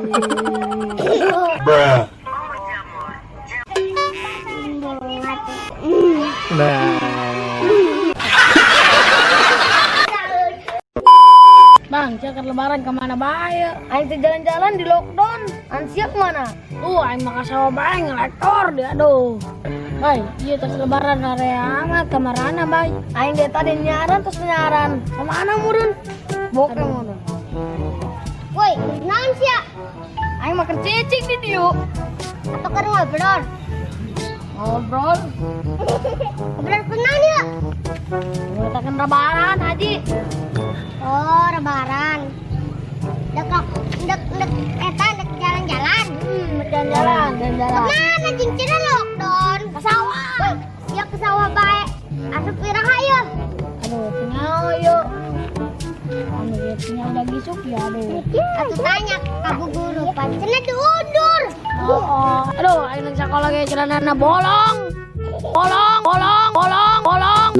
Bruh. Bolongan. Nah. Bang, sia lebaran kemana bae? Aing teh jalan-jalan di lockdown. An sia kemana? Aing mah ka sawah bae ngelektor dia aduh. Bay, iya tas lebaran area amat kamarana bay. Aing dia tadi nyaran terus nyaran. Kemana murun? Boke murun. Woi, naon sia? Aing makan cicing di dieu. Atau keur ngobrol? Ngobrol. Ngobrol kunaon ya? Ngurutakeun lebaran haji. Oh, lebaran. Dek dek dek eta dek jalan-jalan. Jalan-jalan, jalan-jalan. Kemana jeung cenah lockdown? Ke sawah. Woi, sia ke sawah bae. Asup iraha yeuh? Aduh, punya yuk. Anu dia punya udah gisuk ya, aduh. Atuh tanya ka bu guru, pan cenah diundur. Oh. Aduh, aing nang sekolah ge celanana bolong. Bolong, bolong, bolong, bolong.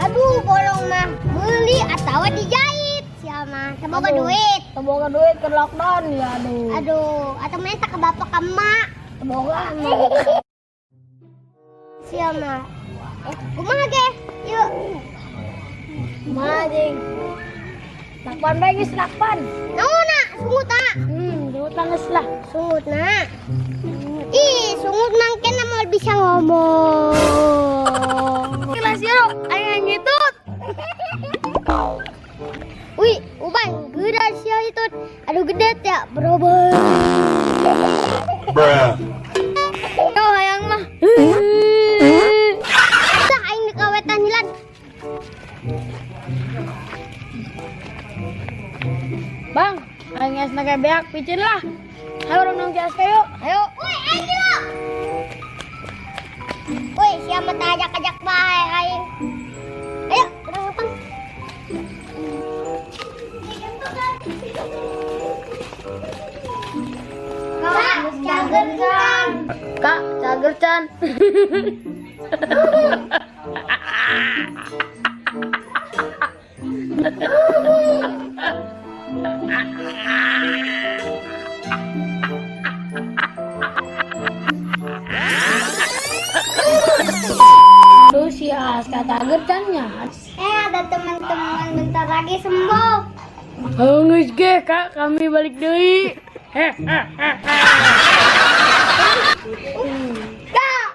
Aduh, bolong mah meuli atawa dijahit. Sia mah teu boga Aduh. duit. Teu boga duit ke lockdown ya, aduh. Aduh, atau minta ke bapak ke emak. Teu boga. Sia mah. Kumaha ge? Yuk. Kumaha jeung? Lakban bae geus lakban. Naon sungut ah? Sungut geus lah. Sungut na. Ih, sungut mangkena moal bisa ngomong. Kelas yo, aing ngitut. Wih, Uban, gede sia itu. Aduh gede ya, berubah. Bruh. Yo hayang mah. Dah aing dikawetan hilan. Bang, aing geus na beak picin lah. Ayo urang nong cias yuk. Ayo. Woi, aing dulu. Woi, siapa tak ajak-ajak bae aing. Ayo, urang ngepang. Kak, cager can. Kak, cager can. Tuh si Aska cager can nya. Ada teman-teman bentar lagi sembuh. Oh, geus ge, Kak, kami balik deui. Kak.